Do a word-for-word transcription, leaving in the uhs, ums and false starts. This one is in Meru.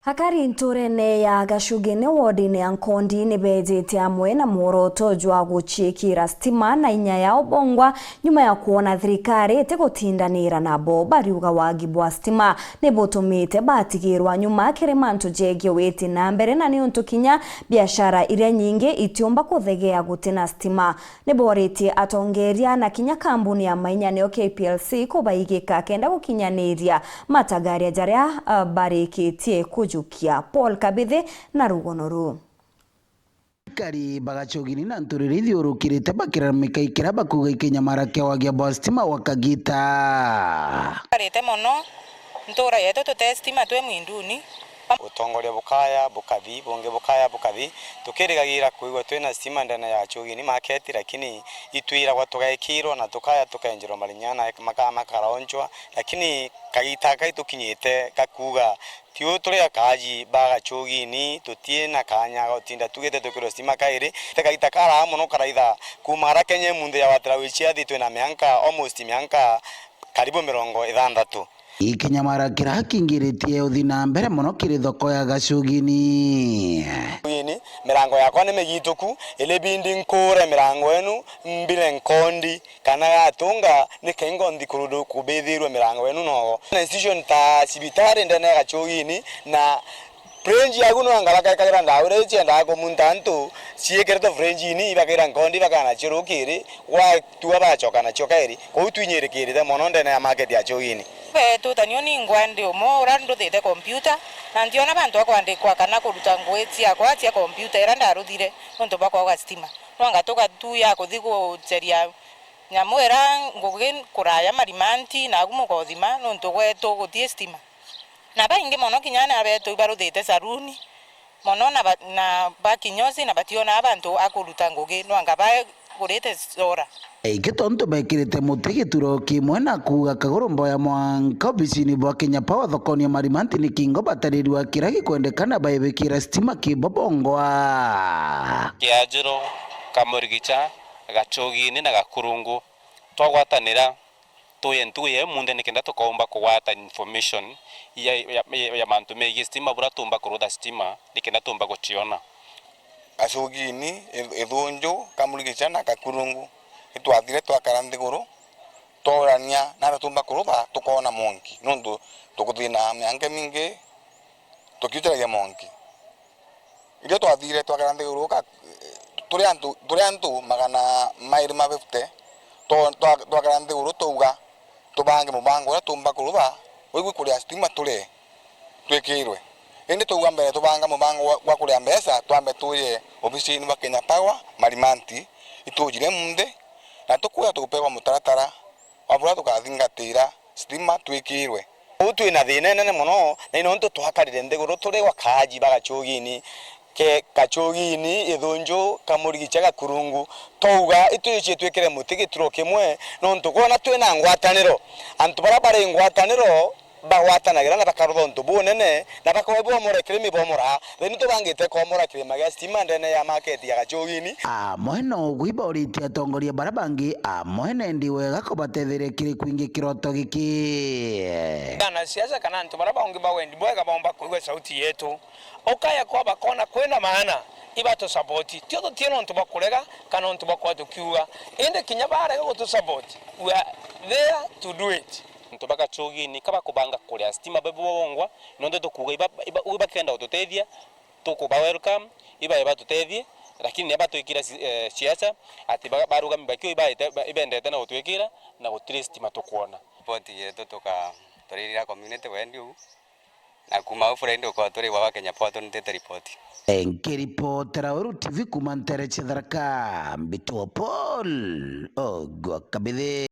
Akari nturene ya Gacugini wodine ya Nkondi ni beejite amwe na mworoto jwa guciikira stima na inya yao bongwa, nyuma ya kwona thirikari itigutindanira nabo. Bariuga wagi bwa stima ni butumite batigirwa nyuma kiri mantu jegie witi na mbere, na niuntu kinya biashara iria nyingi itiumba kuthegea gutina stima. Ni boritie atongeria na kinya kambuni ya mainya niyo K P L C kubaigika kenda gukinyaniria matagaria jaria, uh, barikitie kujukia. Paul Kabithi na rugono ruu. Aikari ba Gacugini na nturiri ithiurukirite bakiramika ikira bakuga ikinyamara kia wagia bwa stima gwa kagita. Karite mono ntura yetu tute stima twi mwinduni. Utongoria bukaya bukathi, bungi bukaya bukathi, tukirigagira kwigua twina stima ndene ya Gacugini market, lakini itwiragwa tugaikirwa na tukaya tukenjerwa marinya na maka-, makaronchwa, lakini kagita aka itukinyite gakuga, ti uu turi akaaji ba Gacugini, tutina kanya ga gutinda tugite twikirwe stima kairi. Te kagita karaa mono karaitha kuuma ara Kenya imunthi yawatira wicia thi twina mianka, almost mianka karibu mirongo ithanthatu. Ikinyamara kiria kingiritie uthi na mbere mono kiri thoko ya Gacugini. Gacugini, mirango yakwa ni migituku, ili bindi nkuure mirango enu, mbire Nkondi, kana Gatunga, ni kengo nthi kurundu kubithirwe mirango enu nogo. Na institution ta cibitari ndene ya Gacugini na fridge yagu no angaraka ikagira ndawa iria iciendaga kumunta antu, ciikiritwe fridge-ini, ibakaira Nkondi, ibakana cio rukiri, gwatua bacoka nacio kairi. Kou twinyirikirite mono ndene ya market ya Gacugini. Betu ta nio ni ngwa ndi umwe uria nduthite computer, na ndiona bantu ba kwandikwa kana kuruta ngugi ciakwa cia computer iria ndaruthire nontu bwa kwaga stima. Nwanga tuga tu ya kuthi guceria nyamu iria ngugi kuraya Marimanti, nagu mukothima nontu gwetu guti stima. Na baingi mono kinya aana betu ibaruthite saruni mono na ba-, na ba kinyozi na bationaa bantu a kuruta ngugi, nwanga bagurite sora. Ingi tontu bekirite muti gituro kimwe na kuuga kaguru mboya mwanka obisini bwa Kenya Power thokoni ya Marimanti ni kingo batarirua kiria gikwendekana baibikira stima kibo bongwa. Kiajiro, Kamurigicha, Gachugini na Gakurungu twagwatanira tuye ntugu ya imunthe nikenda tukaumba kugwata information ya, ya, ya, ya mantu megie stima, buria tuumba kurutha stima nikenda tuumba guciona. Gacugini, Ithunju, Kamurigicha na Kakurungu, itwathire twakara nthiguru, twaurania naria tuumba kurutha tukoona mwanki, nontu tukuthina mianka imingi tukiucharagia mwanki. Irio twathire twakara nthiguru ka-, turi antu, turi antu magana mairi ma fifty, twa-, twa-, twakara nthiguru twauga tubange mubango uria tuumba kurutha, wigwi kuria stima turi twikirwe. Indi twauga mbere tubanga mubango gwa, gwa kuria mbeca, twambe tuye obisini bwa Kenya Power, Marimanti, itujire munthi, na tukuya tugupewa mutaratara wa buria tukathingatira stima twikirwe. Uu twina thina inene mono, na ino ntu twakarire nthiguru turi wakaaji ba Gachugini, ke Gachugini, Ithunju, Kamurigicha, Gakurungu, twauga itwicie twikire muti gituro kimwe, nontu kwona twina ngwataniro. Antu baria bari ngwataniro bagwatanagira na bakarutha untu bunene, na bakauga ibomore kirimi bomora, theni tubangite komora kirima gia stima ndene ya market ya Gachugini. Amwe na ugu ibauritie atongoria baria bangi amwe nendi wega kubatetheria kiri kwingi kiroto giki. Anasiasa kana antu baria bangi ba wendi bwega baumba kwigua sauti yetu. Ukaya kwa bakona kwina maana, ibatusapoti. Tio tutie nontu bwa kurega kana nontu bwa kwa tukiuga. Indi kinya barega gutusapoti, we are there to do it. Antu ba Gachugini ka bakubanga kuria stima babu bongwa, nontu tukuuga iba, iba, iba bakenda gututethia, tukuba welcome, ibae batutethie, lakini ni batwikira si-, eh, siasa, ati ba-, barugami bakio ibaete, ba-, ibendete na gutwikira, na gutiri stima tukwona. Ripoti yetu tuka-, turirira community wendi uu, na kuma au Friday ukorwa turi gwa Kenya Power tunitite ripoti. Nkiripotera Weru T V kuma ntere cia Tharaka, mbitwa Paul Ogwa Kabithi.